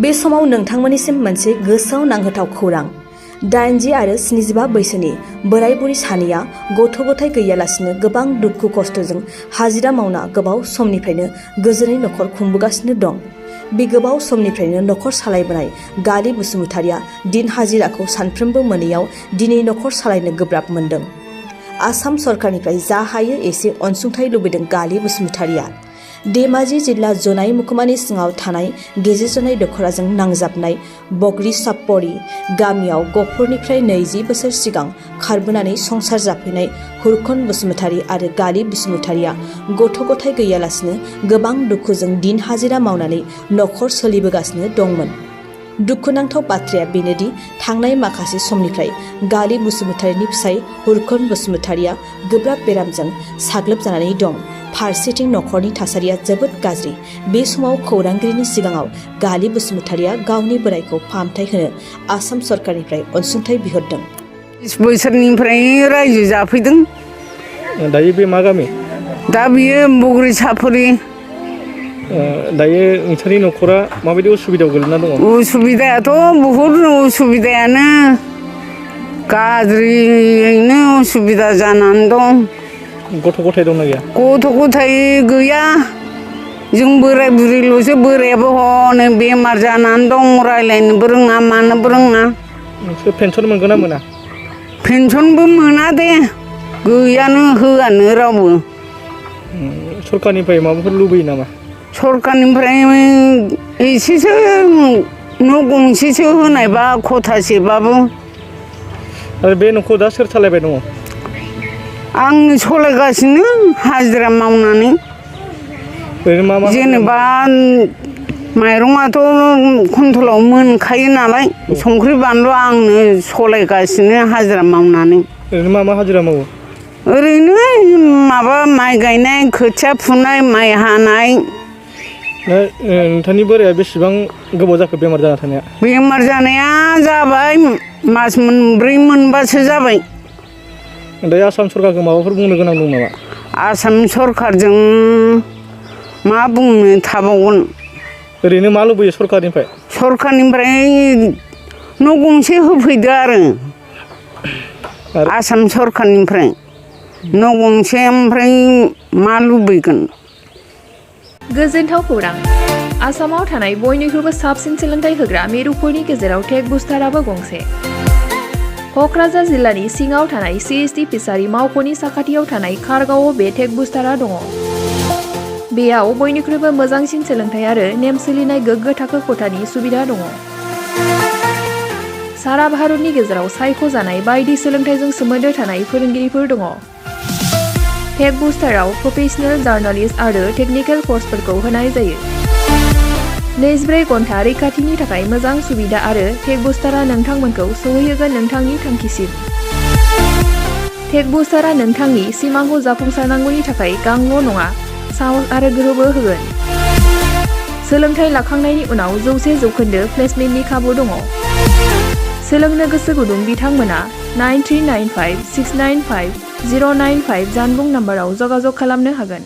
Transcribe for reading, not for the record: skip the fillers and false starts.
बे समाव नोंथांमोननिसिम मोनसे गोसोआव नांहोथाव खौरां। 80 आरो 75 बैसोनि बोराय बुरै सानैया गथ' गथाय गैयालासिनो गोबां दुखु खस्थ'जों हाजिरा मावना गोबाव समनिफ्रायनो गोजोनै न'खर खुंबोगासिनो दं। बे गोबाव समनिफ्रायनो न'खर सालायबोनाय गालि बसुमतारिया दिन हाजिराखौ सानफ्रोमबो मोनैयाव दिनै न'खर सालायनो गोब्राब मोनदों। आसाम सरकारनिफ्राय जा हायो एसे अनसुंथाइ लुबैदों गालि बसुमतारिया। धेमाजि जिल्ला जनाई महकुमानि सिङाव थानाय गेजेरजनाय दखराजों नांजाबनाय बगरी सापरी गामियाव गहपुरनिफ्राय 20 बोसोर सिगां खारबोनानै संसार जाफैनाय हुरकन बसुमतारी आरो गालि बसुमतारिया गथ' गथाय गैयालासिनो गोबां दुखुजों दिन हाजिरा मावनानै न'खर सोलिबोगासिनो दंमोन। दुखुनांथाव बाथ्राया बेनोदि थांनाय माखासे समनिफ्राय गालि बसुमतारीनि फिसाय हुरकन बसुमतारिया गोब्राब बेरामजों साग्लोबजानानै दं। फारसेथिं न'खरनि थासारिया जोबोद गाज्रि। बे समाव खौरांगिरिनि सिगाङाव गालि बसुमतारिया गावनि बोरायखौ फाहामथाय होनो आसाम सरकारनिफ्राय अनसुंथाइ बिहरदों। 20 बोसोरनिफ्राय रायजो जाफैदों। दायो बे मा गामि? दा बियो बगरी सापरी। दायो नोंसोरनि न'खरा माबायदि उसुबिदायाव गोलैना दङ? उसुबिदायाथ' बहुद उसुबिदायानो गाज्रियैनो उसुबिदा जानानै दं। गथ' गथाय दंना गैया? गथ' गथाय गैया। जों बोराय बुरैल'सो। बोरायाबो हनै बेमार जानानै दं, रायज्लायनोबो रोङा मानोबो रोङा। नोंसोर पेन्सन मोनगोन ना मोना? पेन्सनबो मोना दे, गैयानो होआनो रावबो। सरकारनिफ्राय माबाफोर लुबैयो नामा? सरकारनिफ्राय एसेसो न' गंसेसो होनायबा खथासेबाबो। आरो बे न'खौ दा सोर सालायबाय दङ? आं सलायगासिनो हाजिरा मावनानै। ओरैनो मा मा? जेनेबा माइरङाथ' कुन्टलाव मोनखायो नालाय, संख्रि बानलु आंनो सलायगासिनो हाजिरा मावनानै। ओरैनो मा मा हाजिरा मावो? ओरैनो माबा माइ गायनाय, खोथिया फुनाय, माइ हानाय। नोंथांनि बोराया बेसेबां गोबाव जाखो बेमार जाना थानाया? बेमार जानाया जाबाय मास मोनब्रै मोनबासो जाबाय। दायो आसाम सरकारखौ माबाफोर बुंनो गोनां दं नामा? आसाम सरकारजों मा बुंनो थाबावगोन। ओरैनो मा लुबैयो सरकारनिफ्राय? सरकारनिफ्राय न' गंसे होफैदो आरो आसाम सरकारनिफ्राय न' गंसे। ओमफ्राय मा लुबैगोन? गोजोनथाव खौरां। आसामाव थानाय बयनिख्रुइबो साबसिन सोलोंथाइ होग्रा मिरुफोरनि गेजेराव टेक बुस्टाराबो गंसे। क'क्राझार जिल्लानि सिङाव थानाय CST फिसारि मावख'नि साखाथियाव थानाय खारगावआव बे टेक बुस्टारा दङ। बेयाव बयनिख्रुइबो मोजांसिन सोलोंथाइ आरो नेम सोलिनाय गोग्गो थाखो खथानि सुबिदा दङ। सारा भारतनि गेजेराव सायख'जानाय बायदि सोलोंथाइजों सोमोन्दो थानाय फोरोंगिरिफोर दङ। टेक बुस्टाराव प्रफेशनेल, जार्नालिस्ट आरो टेकनिकेल कर्सफोरखौ होनाय जायो। 24 घन्टा रैखाथिनि थाखाय मोजां सुबिदा आरो टेक बुस्टारा नोंथांमोनखौ सौहैहोगोन नोंथांनि थांखिसिम। टेक बुस्टारा नोंथांनि सिमांखौ जाफुंसारनांगौनि थाखाय गांल' नङा, साहस आरो गोहोबो होगोन। सोलोंथाइ लाखांनायनि उनाव 100% प्लेसमेन्टनि खाबु दङ। सोलोंनो गोसो गुदुं बिथांमोना 9395695095 जानबुं नाम्बाराव जगाजग खालामनो हागोन।